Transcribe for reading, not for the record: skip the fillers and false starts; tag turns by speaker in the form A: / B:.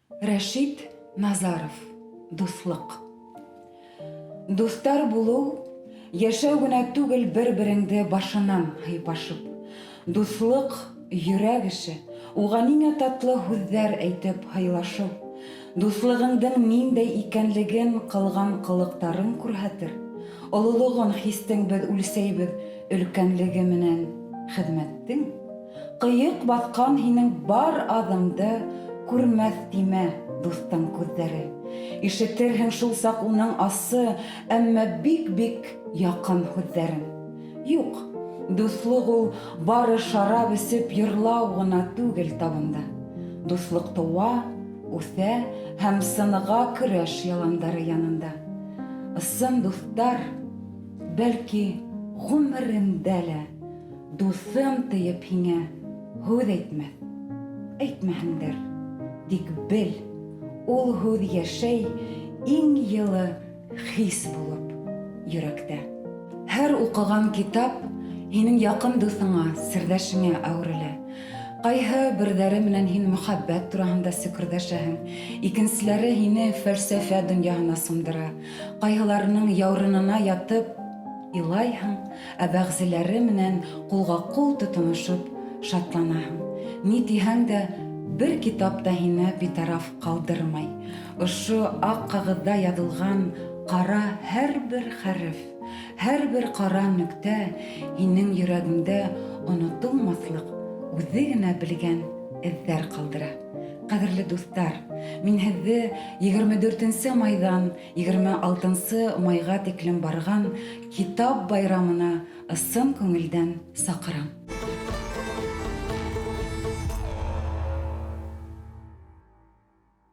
A: Рәшит Назаров. Дуҫлыҡ. Дуҫтар булыу, яшәү генә түгел бер-береңде башынан һыйпашып. Дуҫлыҡ, йөрәк эше, уға ниңә татлы һүҙҙәр әйтеп һыйлашыу. Дуҫлығыңдың ниндәй икәнлеген ҡылған ҡылыҡтарың күрһәтер. Ололоғон хистең беҙ үлсәйбеҙ өлкәнлеге менән хеҙмәттең. Ҡыйыҡ баҫҡан һинең бар аҙымды Күрмәҫ тимә дуҫтың күҙҙәре. Ишетерһең шул саҡ уның асы, Әммә бик-бик яҡын һүҙҙәрен. Юк, дуҫлыҡ ул бары шарап эсеп йырлау ғына түгел табында. Дуҫлыҡ тыуа, үҫә һәм сыныға көрәш яландары янында. Ысын дуҫтар, бәлки, ғүмерендә лә Дуҫым тиеп һиңә һүҙ әйтмәҫ, әйтмәһендер. Тик бел, ул һүҙ йәшәй иң йылы хис булып йөрәктә. Һәр укыган китап һинең якын дуҫыңа, серҙәшеңә әүерелә. Кайһы берҙәре менән һин мөхәббәт тураһында сөкөрҙәшәһең, икенселәре һине фәлсәфә донъяһына сумдыра, кайһыларының яурынына ятып илайһың, Ә бәгъзеләре менән кулга-кул тотынышып шатланаһың. Ни тиһәң дә, бер китап та һине битараф калдырмай. Ошо ак кәгазьдә язылган кара һәрбер хәреф, һәрбер кара нөктә һинең йөрәгеңдә онытылмаслык, үзе генә белгән эзләр калдыра. Кадерле дуслар, мин һеҙҙе 24 нче майҙан 26 майға тиклем барған Китап байрамына ысын күңелдән саҡырам.